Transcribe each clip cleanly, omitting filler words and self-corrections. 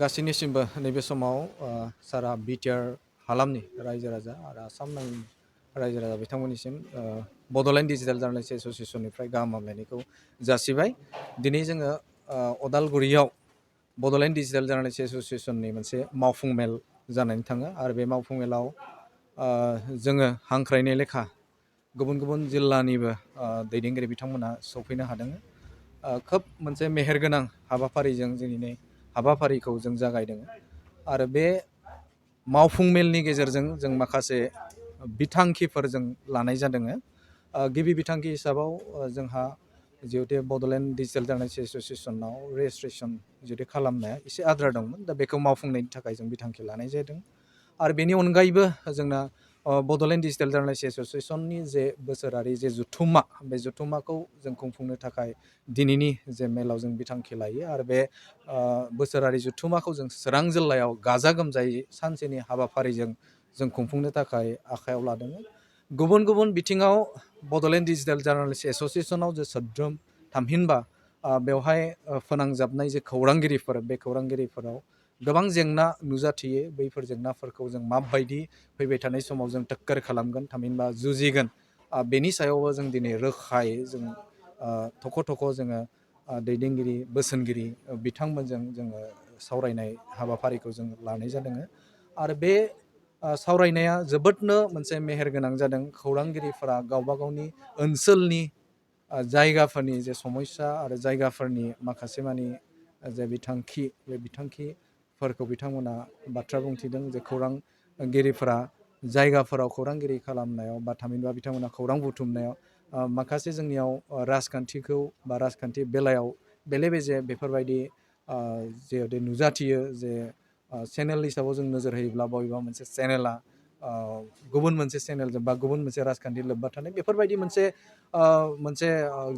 गासैनिसिमबो नैबे समाव सारा बिटिआर हालामनि रायजो राजा आरो आसाम नाङैनि रायजो राजा बिथांमोननिसिम बड'लेण्ड डिजिटेल जार्नालिस्ट एस'सिएशननिफ्राय गाहाम हामलायनायखौ जासिबाय। दिनै जोङो अदालगुरियाव बड'लेण्ड डिजिटेल जार्नालिस्ट एस'सिएशननि मोनसे मावफुं मेल जानानै थाङो आरो बे मावफुं मेलाव जोङो हांख्रायनाय लेखा गुबुन गुबुन जिल्लानिबो दैदेनगिरि बिथांमोना सफैनो हादों। खोब मोनसे मेहेरगोनां हाबाफारिजों दिनै हाबाफारिखौ जों जागायदों आरो बे मावफुं मेलनि गेजेरजों जों माखासे बिथांखिफोर जों लानाय जादों। गिबि बिथांखि हिसाबाव जोंहा जिहेतु बड'लेण्ड डिजिटेल जार्नालिस्ट एस'सिएशनाव रेजिस्ट्रेसन जुदि खालामनाया एसे आद्रा दंमोन, दा बेखौ मावफुंनायनि थाखाय जों बिथांखि लानाय जादों। आरो बेनि अनगायैबो जोंना बड'लेण्ड डिजिटेल जार्नालिस्ट एस'सिएशननि जे बोसोरारि जे जुथुम्मा, बे जुथुम्माखौ जों खुंफुंनो थाखाय दिनैनि जे मेलाव जों बिथांखि लायो आरो बे बोसोरारि जुथुम्माखौ जों चिरां जिल्लायाव गाजा गोमजायै सानसेनि हाबाफारिजों जों खुंफुंनो थाखाय आखायाव लादों। गुबुन गुबुन बिथिङाव बड'लेण्ड डिजिटेल जार्नालिस्ट एस'सिएशनाव जे सोद्रोम थामहिनबा बेवहाय फोनांजाबनाय जे खौरांगिरिफोर, बे खौरांगिरिफोराव गोबां जेंना नुजाथियो। बैफोर जेंनाफोरखौ जों माबायदि फैबाय थानाय समाव जों टक्कर खालामगोन, थामहिनबा जुजिगोन, बेनि सायावबो जों दिनै रोखायै जों थख' थख' जोङो दैदेनगिरि बोसोनगिरि बिथांमोनजों जोङो सावरायनाय हाबाफारिखौ जों लानाय जादों। आरो बे सावरायनाया जोबोदनो मोनसे मेहेरगोनां जादों। खौरांगिरिफोरा गावबा गावनि ओनसोलनि जायगाफोरनि जे समस्या आरो जायगाफोरनि माखासे मानि जे बिथांखि, बे बिथांखिफोरखौ बिथांमोना बाथ्रा बुंथिदों। जे खौरांगिरिफोरा जायगाफोराव खौरांगिरि खालामनायाव बा थामहिनबा बिथांमोना खौरां बुथुमनायाव माखासे जोंनियाव राजखान्थिखौ बा राजखान्थि बेलायाव बेले बेजे बेफोरबायदि जिहेतु नुजाथियो। जे चेनेल हिसाबाव जों नोजोर होयोब्ला बबेबा मोनसे चेनेला गुबुन मोनसे चेनेलजों बा गुबुन मोनसे राजखान्थि लोब्बा थानाय, बेफोरबायदि मोनसे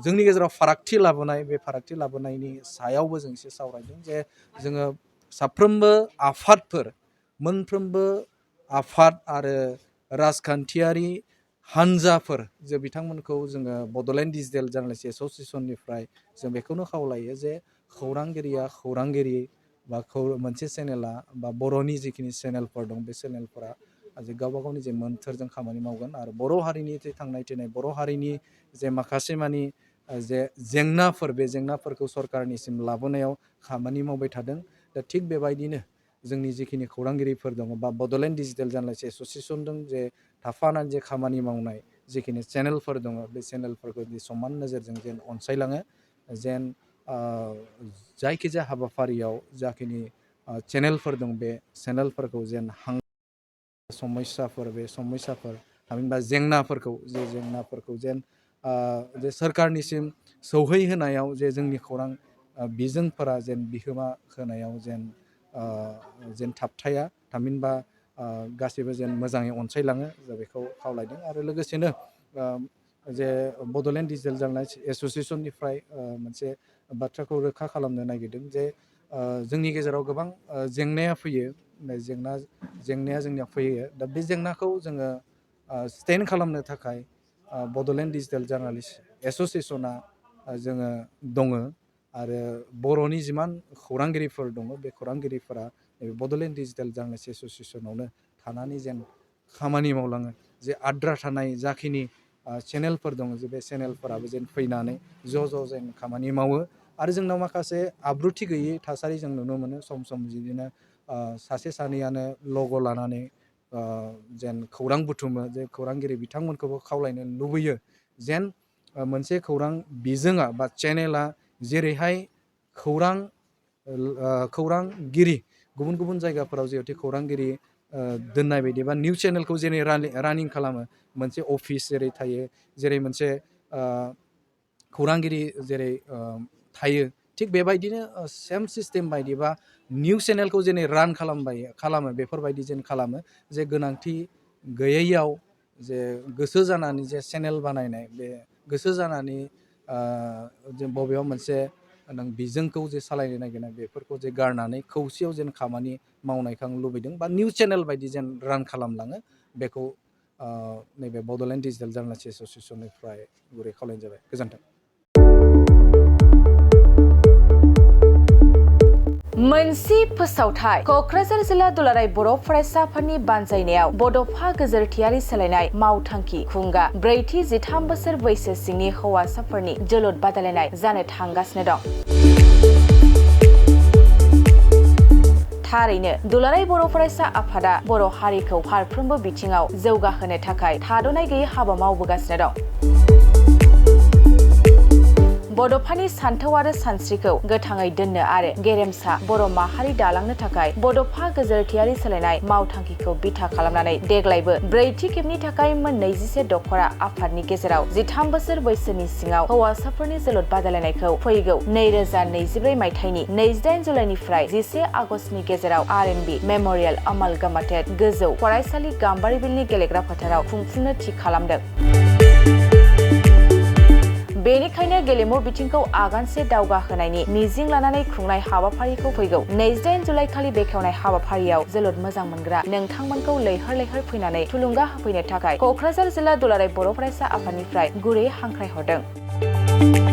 जोंनि गेजेराव फारागथि लाबोनाय, बे फारागथि लाबोनायनि सायावबो जों एसे सावरायदों। जे जोङो साफ्रोमबो आफादफोर, मोनफ्रोमबो आफाद आरो राजखान्थियारि हान्जाफोर जे बिथांमोनखौ जोङो बड'लेण्ड डिजिटेल जार्नालिस्ट एस'सिएशननिफ्राय जों बेखौनो खावलायो जे खौरांगिरिया खौरांगिरि बा मोनसे चेनेला बा बर'नि जिखिनि चेनेलफोर दं, बे चेनेलफोरा जे गावबा गावनि जे मोन्थोरजों खामानि मावगोन आरो बर' हारिनि जे थांनाय थैनाय, बर' हारिनि जे माखासे मानि जे जेंनाफोर, बे जेंनाफोरखौ सरकारनिसिम लाबोनायाव खामानि मावबाय थादों। दा थिग बेबायदिनो जोंनि जिखिनि खौरांगिरिफोर दङ बा बड'लेण्ड डिजिटेल जार्नालिस्ट एस'सिएशनजों जे थाफानानै जे खामानि मावनाय जिखिनि चेनेलफोर दङ, बे चेनेलफोरखौ समान नोजोरजों जेन अनसायलाङो, जेन जायखिजाया हाबाफारियाव जाखिनि चेनेलफोर दं, बे चेनेलफोरखौ जेन समस्याफोर, बे समस्याफोर थामहिनबा जेंनाफोरखौ जेन जे सोरखारनिसिम सौहैहोनायाव जे जोंनि खौरां बिजोंफोरा जेन बिहोमा होनायाव जेन थाबथाया, थामहिनबा गासैबो जेन मोजाङै अनसायलाङो, जों बेखौ खावलायदों। आरो लोगोसेनो जे बड'लेण्ड डिजिटेल जार्नालिस्ट एस'सिएशननिफ्राय मोनसे बाथ्राखौ रोखा खालामनो नागिरदों जे जोंनि गेजेराव गोबां जेंनाया फैयो। जेंनाया जोंनियाव फैयो। दा बे जेंनाखौ जोङो स्टेन्ड खालामनो थाखाय बड'लेण्ड डिजिटेल जार्नालिस्ट एस'सिएशना जोङो दङ आरो बर'नि जिमान खौरांगिरिफोर दङ, बे खौरांगिरिफोरा बड'लेण्ड डिजिटेल जार्नालिस्ट एस'सिएशनावनो थानानै जेन खामानि मावलाङो। जे आद्रा थानाय जाखिनि चेनेलफोर दङ, जे बे चेनेलफोराबो जेन फैनानै ज' जेन खामानि मावो। आरो जोंनाव माखासे आब्रुथि गैयै थासारि जों नुनो मोनो। सम सम बिदिनो सासे सानैयानो लग' लानानै जेन खौरां बुथुमो। जे खौरांगिरि बिथांमोनखौबो खावलायनो लुबैयो जेन मोनसे खौरां बिजोङा बा चेनेला जेरैहाय खौरांगिरि गुबुन गुबुन जायगाफोराव जिहेथु खौरांगिरि दोननाय बायदि बा निउस चेनेलखौ जेरै रानिं खालामो, मोनसे अफिस जेरै थायो, जेरै मोनसे खौरांगिरि जेरै थायो, थिग बेबायदिनो सेम सिस्टेम बायदिबा निउस चेनेलखौ जेरै रान खालामो, बेफोरबायदि जेन खालामो। जे गोनांथि गैयैयाव जे गोसो जानानै जे चेनेल बानायनाय, बे गोसो जानानै जे बबेबा मोनसे नों बिजोंखौ जे सालायनो नागिरनाय, बेफोरखौ जे गारनानै खौसेयाव जेन खामानि मावनायखौ आं लुबैदों बा निउस चेनेल बायदि जेन रान खालामलाङो, बेखौ नैबे बड'लेण्ड डिजिटेल जार्नालिस्ट एस'सिएशननिफ्राय गुरै खावलायनाय जाबाय। गोजोन्थों। मोनसे फोसावथाय क'क्राझार जिल्ला दुलाराय बर' फरायसाफोरनि बानजायनायाव बड'फा गेजेरथियारि सोलायनाय मावथांखि खुंगा 4-13 बोसोर बैसो सिंनि हौवासाफोरनि जोलुर बादायलायनाय जानो थांगासिनो दं। थारैनो दुलाराय बर' फरायसा आफादा बर' हारिखौ फारफ्रोमबो बिथिङाव जौगाहोनो थाखाय थाद'नाय गैयै हाबा मावबोगासिनो दं। बड'फानि सान्थौ आरो सानस्रिखौ गोथाङै दोननो आरो गेरेमसा बर' माहारि दालांनो थाखाय बड'फा गेजेरथियारि सोलायनाय मावथांखिखौ बिथा खालामनानै देग्लायबो 4थि खेबनि थाखाय मोन 21 दख'रा आफादनि गेजेराव 13 बोसोर बैसोनि सिङाव हौवासाफोरनि जोलुर बादायलायनायखौ फैगौ 2024 मायथाइनि 28 जुलाइनिफ्राय 11 आगस्तनि गेजेराव RNB मेम'रियेल अमालगामाटेड गोजौ फरायसालि गाम्बारिबिलनि गेलेग्रा फोथाराव खुंफुंनो थि खालामदों। बेनिखायनो गेलेमु बिथिंखौ आगानसे दावगाहोनायनि मिजिं लानानै खुंनाय हाबाफारिखौ फैगौ 28 जुलाइ खालि बेखेवनाय हाबाफारियाव जोलुर मोजां मोनग्रा नोंथांमोनखौ लैहोर लैहोर फैनानै थुलुंगा होफैनो थाखाय क'क्राझार जिल्ला दुलाराय बर' फरायसा आफादनिफ्राय गुरै हांख्रायहरदों।